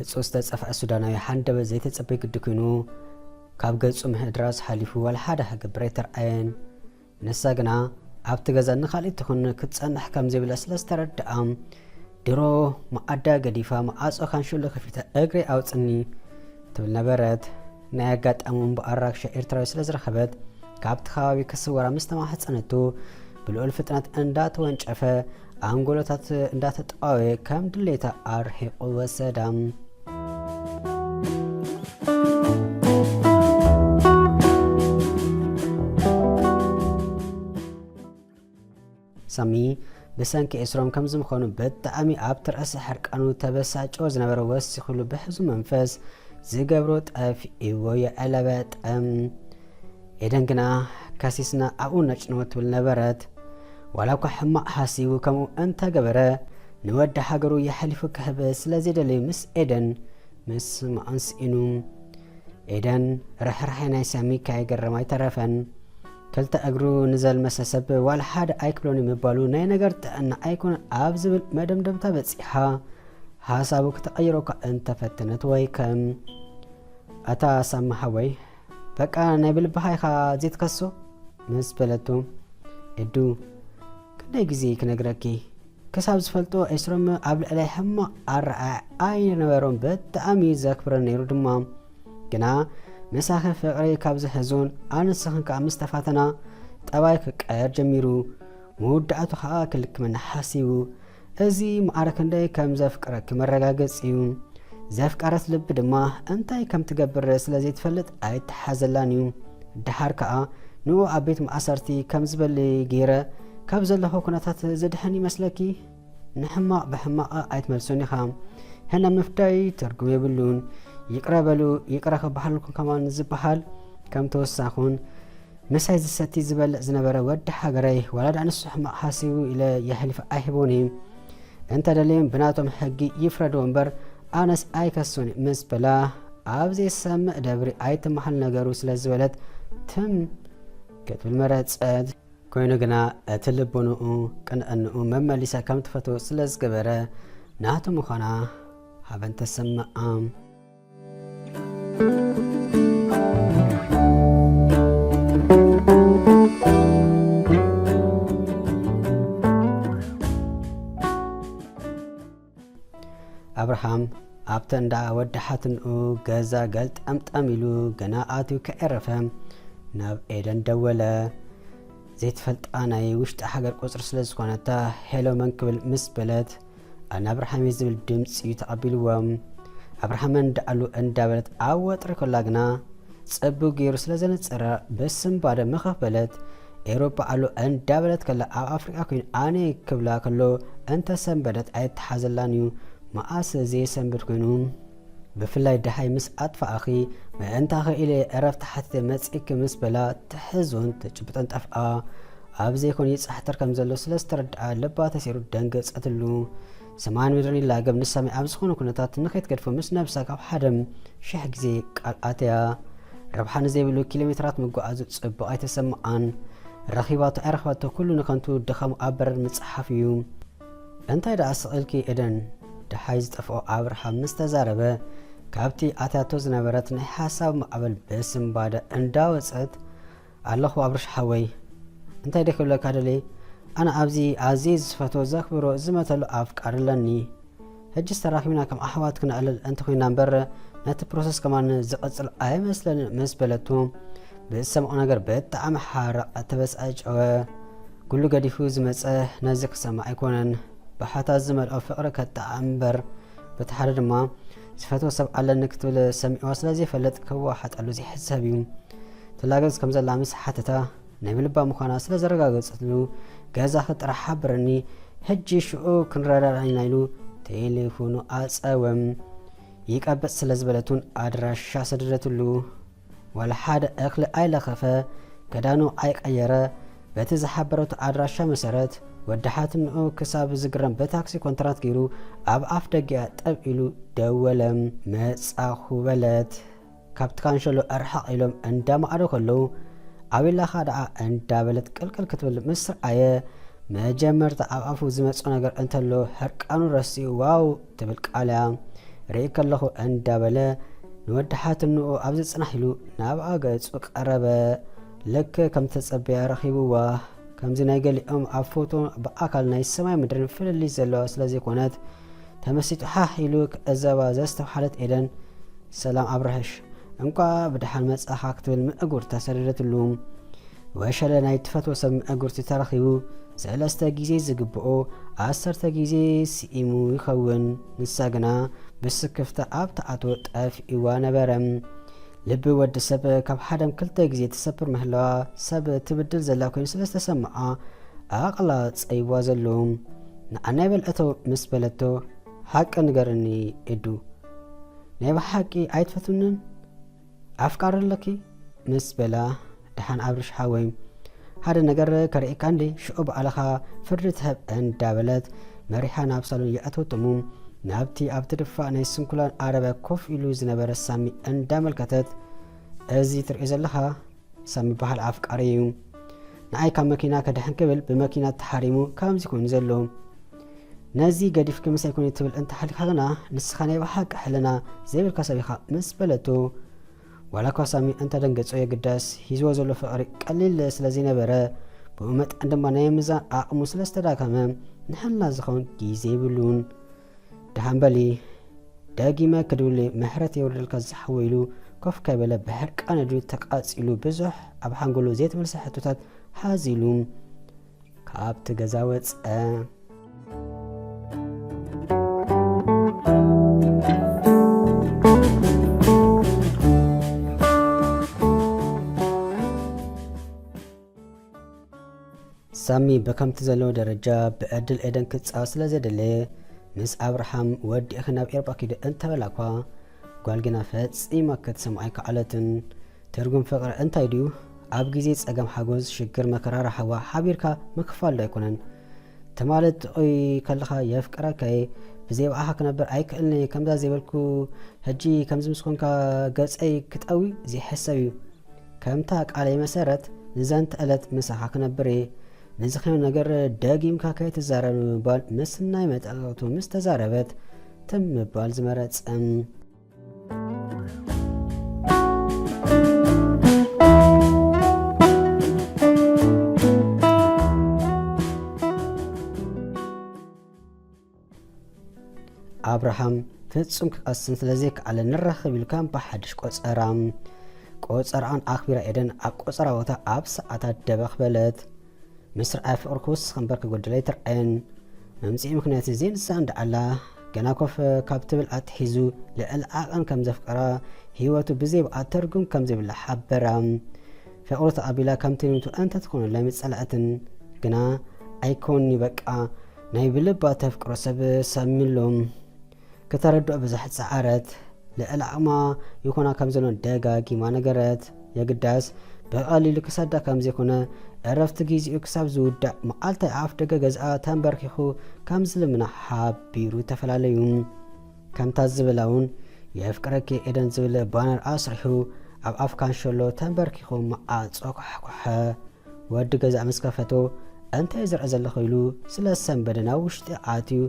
እጹ ዝተጸፍዐ ሱዳናዊ ሓንደበት ዘይተጸበየ ግዲ ኮይኑ፣ ካብ ገጹ ምህድራዝ ሓሊፉ ዋላ ሓደ ሃገብር ኣይተርኣየን። ንሳ ግና ኣብቲ ገዛ ንኻልእ ትኹን ክትጸንሕ ከም ዘይብላ ስለ ዝተረድኣ፣ ድሮ መኣዳ ገዲፋ መዓጾ ካንሸሎ ከፊታ "እግረይ ኣውጽኒ" ትብል ነበረት። ናይ ኣጋጣሚ እምበኣር ራክሻ ኤርትራዊ ስለ ዝረኸበት፣ ካብቲ ከባቢ ክስወራ ምስ ተማሕጸነቱ፣ ብልዑል ፍጥነት እንዳተወንጨፈ፣ ኣንጎሎታት እንዳተጠዋወየ ከም ድሌታ ኣርሒቑ ወሰዳ። ሳሚ ብሰንኪ ኤስሮም ከምዚ ምዃኑ ብጣዕሚ ኣብቲ ርእሲ ሕርቃኑ ተበሳጭዎ ዝነበረ ወሲኹሉ ብሕዙ መንፈስ ዝገብሮ ጠፊእዎ የዕለበጠ። ኤደን ግና ከሲስና ኣብኡ ነጭንዎ ትብል ነበረት። ዋላ እኳ ሕማቕ ሓሲቡ ከምኡ እንተገበረ ንወዲ ሃገሩ የሕሊፉ ክህብ ስለ ዘይደለዩ ምስ ኤደን ምስማዕን ስኢኑ። ኤደን ርሕራሐ ናይ ሳሚ ከይገረማ ኣይተረፈን። ክልተ እግሩ ንዘልመሰ ሰብ ዋላ ሓደ ኣይክብሎን ምባሉ ናይ ነገር ጥዕና ኣይኮነን ኣብ ዝብል መደምደምታ በጺሓ፣ ሓሳቡ ክተቐይሮ እኳ እንተፈተነት ወይ ከም "ኣታ ሳሚ ሓወይ፣ በቃ ናይ ብልብኻ ኢኻ ዘይትከሶ?" ምስ በለቱ፣ "ኤዱ፣ ክንደይ ግዜ ክነግረኪ? ክሳብ ዝፈልጦ ኤስሮም ኣብ ልዕለይ ሕማቕ ኣረኣእያ ኣይነበሮን፣ ብጣዕሚ ዘክብረኒ ነይሩ ድማ። ግና ምሳኺ ፍቕሪ ካብ ዝሕዞን ኣንስኽን ከኣ ምስ ተፋተና፣ ጠባይ ክቀየር ጀሚሩ፣ መወዳእቱ ከኣ ክልክመኒ ሓሲቡ። እዚ ማዕረ ክንደይ ከም ዘፍቅረኪ መረጋገጺ እዩ። ዘፍቀረት ልቢ ድማ እንታይ ከም ትገብር ስለ ዘይትፈልጥ ኣይተሓዘላን እዩ። ደሓር ከኣ ንኡ ኣብ ቤት ማእሰርቲ ከም ዝበሊ ገይረ ካብ ዘለኹ ኩነታት ዝድሕን ይመስለኪ? ንሕማቕ ብሕማቕ ኣይትመልሶን ኢኻ። ሕነ ምፍዳይ ትርጉም የብሉን። ይቕረ በሉ፣ ይቕረ ክበሃለልኩም ከማን ዝበሃል ከም ተወሳኹን ምሳይ ዝሰቲ ዝበልዕ ዝነበረ ወዲ ሃገረይ፣ ዋላ ደኣ ንሱ ሕማቕ ሓሲቡ ኢለ የሕሊፈ ኣይህቦን እየ። እንተ ደልዮም ብናቶም ሕጊ ይፍረድዎ እምበር ኣነስ ኣይከሶን ምስ በላ፣ ኣብ ዘይሰምዕ ደብሪ ኣይትመሃል ነገሩ ስለ ዝበለት ትም ክትብል መረጸት። ኮይኑ ግና እቲ ልቦንኡ ቅንዕንኡ መመሊሳ ከም ትፈትዎ ስለ ዝገበረ ናቱ ምዃና ሓበን ተሰምዓ። ኣብርሃም ኣብቲ እንዳ ወዲ ሓትንኡ ገዛ ገልጠምጠም ኢሉ ገና ኣትዩ ከዕረፈ ናብ ኤደን ደወለ። ዘይትፈልጣ ናይ ውሽጢ ሃገር ቁጽሪ ስለ ዝኾነታ ሄሎ መን ክብል ምስ በለት፣ "ኣነ ኣብርሃም እየ" ዝብል ድምጺ እዩ ተቐቢልዎም። ኣብርሃም እንዳ ኣሎ እንዳበለት ኣብ ወጥሪ ከላ ግና ጽቡቕ ገይሩ ስለ ዘነጸራ ብስንባደ መኸፍ በለት። ኤውሮጳ ኣሎ እንዳበለት ከላ ኣብ ኣፍሪቃ ኮይኑ ኣነ ክብላ ከሎ እንተሰንበደት ኣይተሓዘላን እዩ። መኣስ ዘየሰንብድ ኮይኑ ብፍላይ ደሃይ ምስ ኣጥፋኣኺ ምእንታኺ ኢለ ዕረፍቲ ሓቲተ መጺእኪ ምስ በላ ትሕዞን ትጭብጦን ጠፍኣ። ኣብ ዘይኮን ይጻሕተር ከም ዘሎ ስለ ዝተረድኣ ልባ ተሰይሩ ደንገጸትሉ። ሰማን ምድርን ይላገብ ንሳሚ ኣብ ዝኾነ ኩነታት ንኸይትገድፎ ምስ ነብሳ ካብ ሓደ ሽሕ ግዜ ቃል ኣትያ። ረብሓ ንዘይብሉ ኪሎ ሜትራት ምጉዓዙ ጽቡቕ ኣይተሰምዓን። ረኺባቶ ኣይረኸበቶ ኩሉ ንኸንቱ ድኻሙ ኣብ በረድ ምጽሓፍ እዩ። እንታይ ደኣ ስቕ ኢልኪ ኤደን? ደሓይ ዝጠፍኦ ኣብርሃም ምስ ተዛረበ፣ ካብቲ ኣትያቶ ዝነበረት ናይ ሓሳብ ማዕበል ብስንባደ እንዳወጸት፣ ኣለኹ ኣብርሽ ሓወይ። እንታይ ደይ ክብለካ ደልየ? ኣነ ኣብዚ ኣዝየ ዝፈትዎ ዘኽብሮ ዝመተሉ ኣፍቃሪ ኣለኒ። ሕጅስ ተራኺብና ከም ኣሕዋት ክነዕልል እንተኾይና እምበር፣ ነቲ ፕሮሰስ ከማን ዝቐጽል ኣይመስለንን ምስ በለቱ፣ ብዝሰምዖ ነገር ብጣዕሚ ሓረቐ፣ ተበሳጨወ። ኩሉ ገዲፉ ዝመጸ ነዚ ክሰምዕ ኣይኮነን። ብሓታ ዝመልኦ ፍቕሪ ከጣዕም እምበር፣ በቲ ሓደ ድማ ዝፈትዎ ሰብ ኣለኒ ክትብል ሰሚዕዋ ስለ ዘይፈልጥ ክወሓጠሉ ዘይሕሰብ እዩ። ትላገጽ ከም ዘላ ምስ ሓተታ፣ ናይ ብልባ ምዃና ስለ ዘረጋገጸትሉ፣ "ገዛኺ ጥራሕ ሓብርኒ፣ ሕጂ ሽዑ ክንረዳዳእ ኢና" ኢሉ ቴሌፎኑ ኣጸወ። ይቀብጽ ስለ ዝበለት እውን ኣድራሻ ሰደደትሉ። ዋላ ሓደ እኽሊ ኣይለኸፈ፣ ክዳኑ ኣይቀየረ። በቲ ዝሓበረቶ ኣድራሻ መሰረት፣ ወዲ ሓትንኡ ክሳብ ዝግረም ብታክሲ ኮንትራት ገይሩ ኣብ ኣፍ ደጊኣ ጠብ ኢሉ ደወለ። "መጻኹ" በለት። ካብቲ ካንሸሎ ኣርሓቕ ኢሎም እንዳማዕዶ ከለዉ፣ "ኣቤላኻ ደኣ?" እንዳበለት ቅልቅል ክትብል ምስ ረኣየ፣ መጀመርታ ኣብ ኣፉ ዝመጾ ነገር እንተሎ ሕርቃኑ ረሲኡ፣ "ዋው!" ትብል ቃል እያ። ርኢ ከለኹ እንዳበለ ንወዲ ሓትንኡ ኣብ ዝጽናሕ ኢሉ ናብኣ ገጹ ቀረበ። ልክ ከም ተጸበያ ረኺብዋ። ከምዚ ናይ ገሊኦም ኣብ ፎቶ ብኣካል ናይ ሰማይ ምድርን ፍልልይ ዘለዋ ስለ ዘይኮነት፣ ተመሲጡ ሓሕ ኢሉ ክዕዘባ ዘስተውሓለት ኤደን፣ "ሰላም ኣብርሃሽ፣ እንቋዕ ብደሓን መጻኻ" ክትብል ምእጉርታ ሰደደትሉ። ወሸለ ናይ ትፈትዎ ሰብ ምእጉርቲ ተረኺቡ ሰለስተ ግዜ ዝግብኦ ዓሰርተ ግዜ ስኢሙ ይኸውን። ንሳ ግና ብስክፍታ ኣብ ተኣትዎ ጠፊእዋ ነበረ። ልቢ ወዲ ሰብ ካብ ሓደም ክልተ ግዜ ትሰብር ምህላዋ ሰብ ትብድል ዘላ ኮይኑ ስለ ዝተሰምዓ ኣቕላ ጸይዋ ዘሎ። "ንዓናይ በል እተው" ምስ በለቶ፣ "ሓቂ ንገርኒ ኤዱ፣ ናይ ብሓቂ ኣይትፈትውንን? ኣፍቃሪ ኣለኪ?" ምስ በላ፣ "ደሓን ኣብርሽ ሓወይ፣ ሓደ ነገር ከርእየካ እንዴ? ሽዑ ባዕልኻ ፍርዲ ትህብ" እንዳበለት መሪሓ ናብ ሳሎን የእተወቶሙ። ናብቲ ኣብ ትድፋእ ናይ ስንኩላን ዓረብያ ኮፍ ኢሉ ዝነበረ ሳሚ እንዳመልከተት፣ "እዚ ትርእዮ ዘለኻ ሳሚ በሃል ኣፍቃሪ እዩ። ንኣይ ካብ መኪና ከድሕን ክብል ብመኪና ተሓሪሙ ከምዚ ኮይኑ ዘሎ። ነዚ ገዲፍኪ ምሳይ ኩኒ ትብል እንተሓሊካ ግና ንስኻ ናይ ብሓቂ ሕልና ዘይብልካ ሰብ ኢኻ" ምስ በለቶ፣ ዋላ እኳ ሳሚ እንተደንገጾ የግዳስ ሂዝዎ ዘሎ ፍቕሪ ቀሊል ስለ ዘይነበረ፣ ብኡ መጠን ድማ ናይ ምዛን ዓቕሙ ስለ ዝተዳከመ ንሕልና ዝኸውን ግዜ የብሉን። "ደሓን በሊ፣ ደጊመ ክድውል ምሕረት የውርደልካ ዝሓወ" ኢሉ ኮፍ ከይበለ ብሕርቃን እዱ ተቃጺሉ ብዙሕ ኣብ ሓንጎሉ ዘይተመልሰ ሕቶታት ሓዚሉ ካብቲ ገዛ ወጸ። ሳሚ ብከምቲ ዘለዎ ደረጃ ብዕድል ኤደን ክጻወት ስለ ዘደለየ፣ ምስ ኣብርሃም ወዲእኺ ናብ ኤውሮጳ ኪዲ እንተበላኳ፣ ጓል ግና ፈጺማ ክትሰምዖ ኣይከኣለትን። ትርጉም ፍቕሪ እንታይ ድዩ? ኣብ ግዜ ጸገም ሓጎስ፣ ሽግር መከራ፣ ራህዋ ሓቢርካ ምክፋል ዶ ኣይኮነን? ትማሊ ትቆይ ከለኻ የፍቅረካየ፣ ብዘይ ብኣኻ ክነብር ኣይክእልንየ፣ ከምዛ ዘይበልኩ ሕጂ ከምዚ ምስ ኮንካ ገጸይ ክጠዊ ዘይሕሰብ እዩ። ከምታ ቃለይ መሰረት ንዘንተ ዕለት ምሳኻ ክነብር እየ። ንዝኸነ ነገር ደጊምካ ከይትዛረብ ንምባል ምስ ናይ መጠንቀቕቱ ምስ ተዛረበት ትም ምባል ዝመረጸ። ኣብርሃም ፍጹም ክቀስን ስለ ዘይከኣለ ንራኸብ ኢሉ ከም ብሓድሽ ቆጸራ። ቆጸራኣን ኣኽቢራ ኤደን ኣብ ቆጸራ ቦታ ኣብ ሰዓታት ደበኽ በለት። ምስ ረኣያ ፍቕሪ ክውስኽ እምበር ክጎድል ኣይተርኣየን። መምጽኢ ምኽንያት ዘይንሳ እንዳኣላ ገና ኮፍ ካብ ትብል ኣትሒዙ ልዕሊ ዓቐን ከም ዘፍቀራ፣ ህይወቱ ብዘይ ብኣ ትርጉም ከም ዘይብላ ሓበራ። ፍቕሩ ተቐቢላ ከምቲ ልምቱ እንተትኾነላ ኣይምጸልኣትን። ግና ኣይኮንኒ በቃ ናይ ብልባ ተፍቅሮ ሰብ ሳሚ ኣሎ። ክተረድኦ ብዙሕ ጸዓረት። ልዕሊ ዓቕማ ይኾና ከም ዘሎ ደጋጊማ ነገረት። የግዳስ ብቐሊሉ ክሰዳ ከም ዘይኮነ፣ ዕረፍቲ ግዜኡ ክሳብ ዝውዳእ መዓልታይ ኣፍ ደገ ገዝኣ ተንበርኪኹ ከም ዝልምና ሓቢሩ ተፈላለዩ። ከምታ ዝብላ እውን የፍቅረኪ ኤደን ዝብል ባነር ኣስሪሑ ኣብ ኣፍ ካንሸሎ ተንበርኪኹ መዓጾ ኳሕኳሐ። ወዲ ገዛ ምስ ከፈቶ፣ "እንታይ ዝርአ ዘለኹ?" ኢሉ ስለ ዝሰንበደ ናብ ውሽጢ ኣትዩ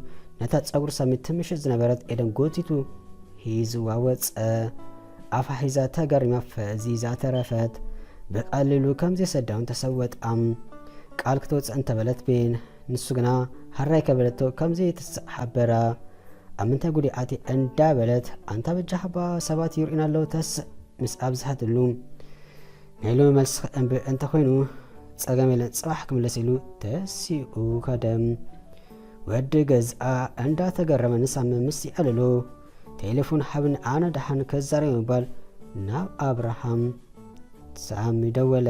ነታ ጸጉሪ ሳሚ ትምሽጥ ዝነበረት ኤደን ጎቲቱ ሂዝዋ ወጸ። ኣፋ ሒዛ ተገሪማ ፈዚዛ ተረፈት። ብቐሊሉ ከም ዘይሰዳውን ተሰወጣ። ቃል ክትወጽእ እንተበለት ቤን፣ ንሱ ግና ሃራይ ከበለቶ ከም ዘይትስእ ሓበራ። "ኣብ ምንታይ ጉዲ ኣትየ?" እንዳበለት፣ "ኣንታ በጃኻ እባ ሰባት ይርእዩና ኣለዉ ተስእ" ምስ ኣብዝሐትሉ፣ "ናይ ሎሚ መልስኺ እምቢ እንተኾይኑ ጸገም የለን፣ ጽባሕ ክምለስ" ኢሉ ተሲኡ ከደ። ወዲ ገዝኣ እንዳተገረመ ንሳሚ ምስ የዕልሎ፣ "ቴሌፎን ሃብኒ ኣነ ደሓን ከዛረብ" ምባል ናብ ኣብርሃም ሳሚ ደወለ።